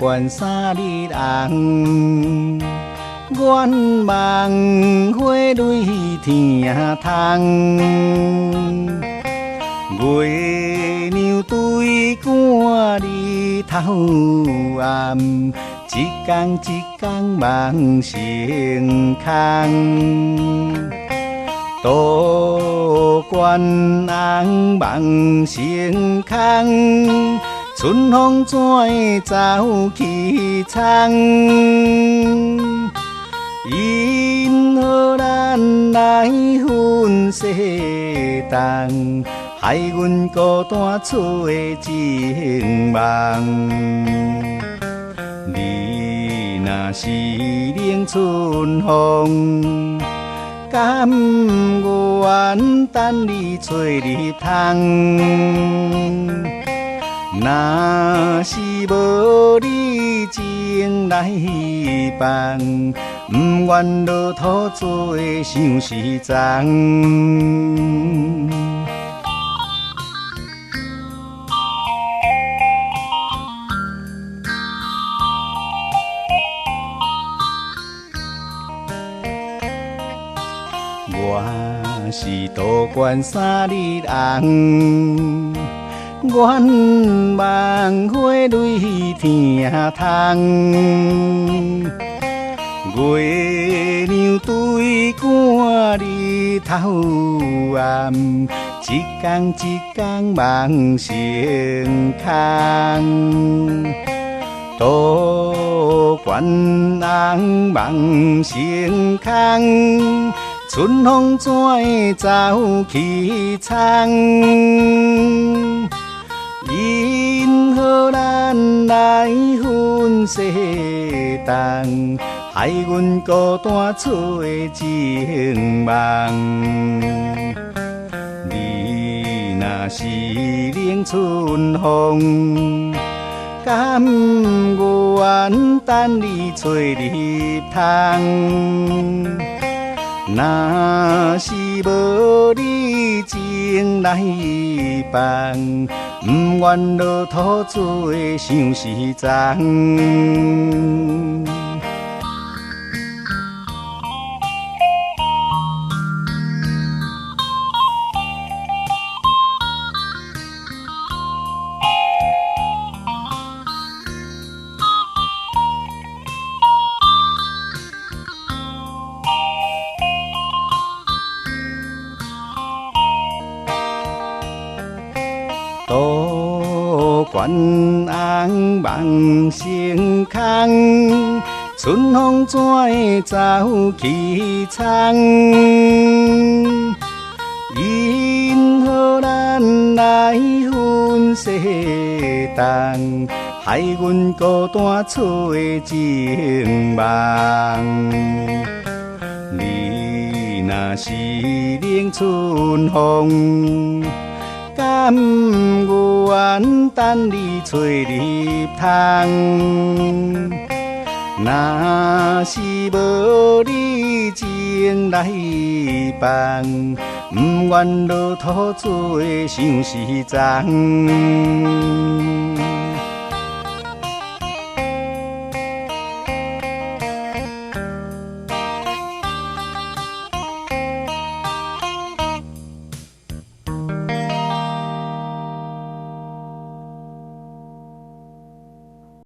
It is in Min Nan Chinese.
懸三日紅，願望花蕊疼痛。月娘對趕日頭暗，一工一工夢成空。杜鵑紅夢成空，春風怎會走去藏？因何咱來分西東，害阮孤單出情夢。你若是冷春風，甘願等你吹入窗。若是無你情來放，毋願落土做相思叢。我是杜鵑三日紅，願望花蕊疼痛。月娘對趕日頭暗，一工一工夢成空。杜鵑紅夢成空，春風怎會走去藏？因何咱來分西東，害阮孤單出情夢。你若是冷春風，甘願等你吹入窗。若是無你情來放，毋願落土做相思叢。杜鵑紅夢成空，春風怎會走去藏？因何咱來分西東，害阮孤單出情夢。你若是冷春風，甘願等你吹入窗。若是無你情來放，毋願落土做相思叢。